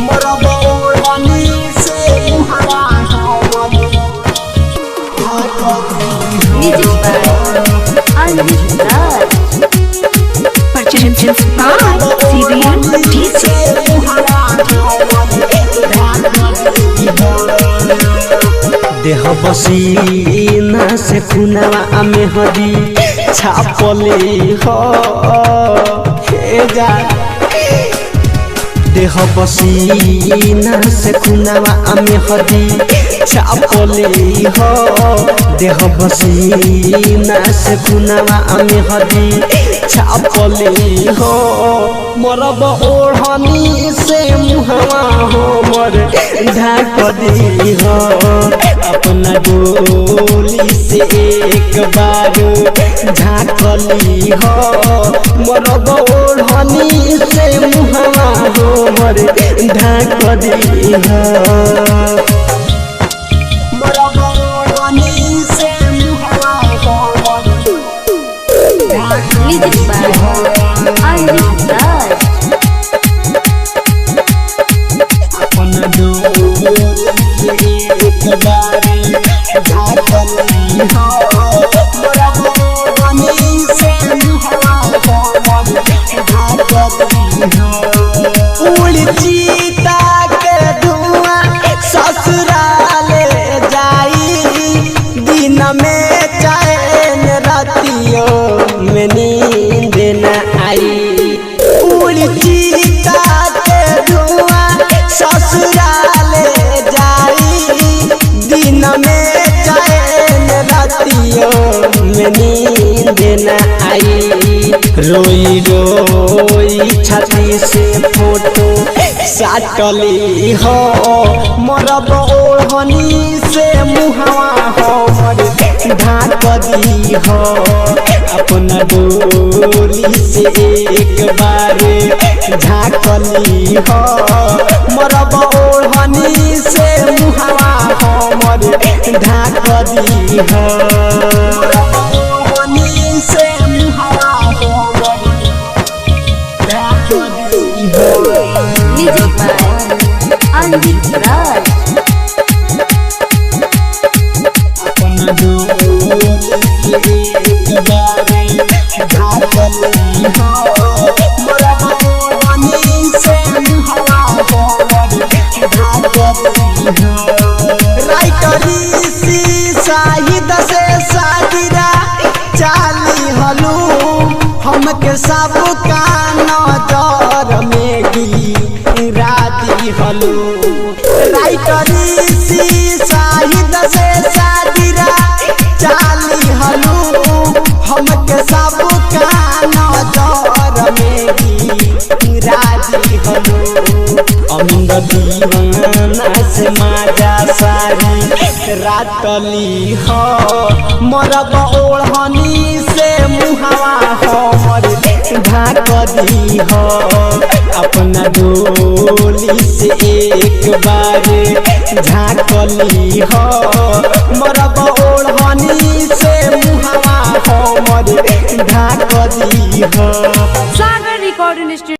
मरब ओढ़नी से मुहवा हमर ढाक दीह। Music by Anjit Raj. Purchased by CBN DJ. देह बसीना से खुनवा में हदी छापले हो हे जा। देह बसीना से खुनवा में हदी छापले हो। देह बसीना से खुनवा में हदी छापले हो। मरब ओढ़नी से मुहवा हो मर ढाक दी हो। अपना डोली से एक बार झाँकली हो। मरब ओढ़नी से मुहवा हो मर ढाक दी हो। मरब ओढ़नी से मुहवा हमर Music by Anjit Raj. अपन डोली से एक बार झाँकली हो। मरब ओढ़नी से मुहवा हमर ढाक दीह। उड़ चीता के धुआं ससुराले जाई। दिन में चैन रातियों में नींद न आई। उड़ चीता के धुआं ससुराले जाई। दिन में चैन रातियों में नींद न आई। रोई रोई छाती से फोटो साटली हो। मरब ओढ़नी से मुहवा हमर ढाक दी हो। अपना डोली से एक बार झाँकली हो। मरब ओढ़नी से मुहवा हमर ढाक दी हो। मरब ओढ़नी से मुहवा हमर ढाक दीह। Music by Anjit Raj. अपन डोली से एक बार झाँकली हो। मरब ओढ़नी से मुहवा हमर ढाक दीह। राइटरी सी शाहिद से सादिरा चाली हलू। हमके सब का नजर में गिराती हलू। राइटरी सी शाहिद से सादिरा चाली हलू। हमके सब का नजर में गिराती हलू। अमिंद दीवाना से माजा सारी रातली हो। मरब ओढ़नी से मुहवा हमर ढाक दी हो। अपना डोली से एक बार झाँकली हो। मरब ओढ़नी से मुहवा हमर ढाक दी हो। Sagar Recording Studio.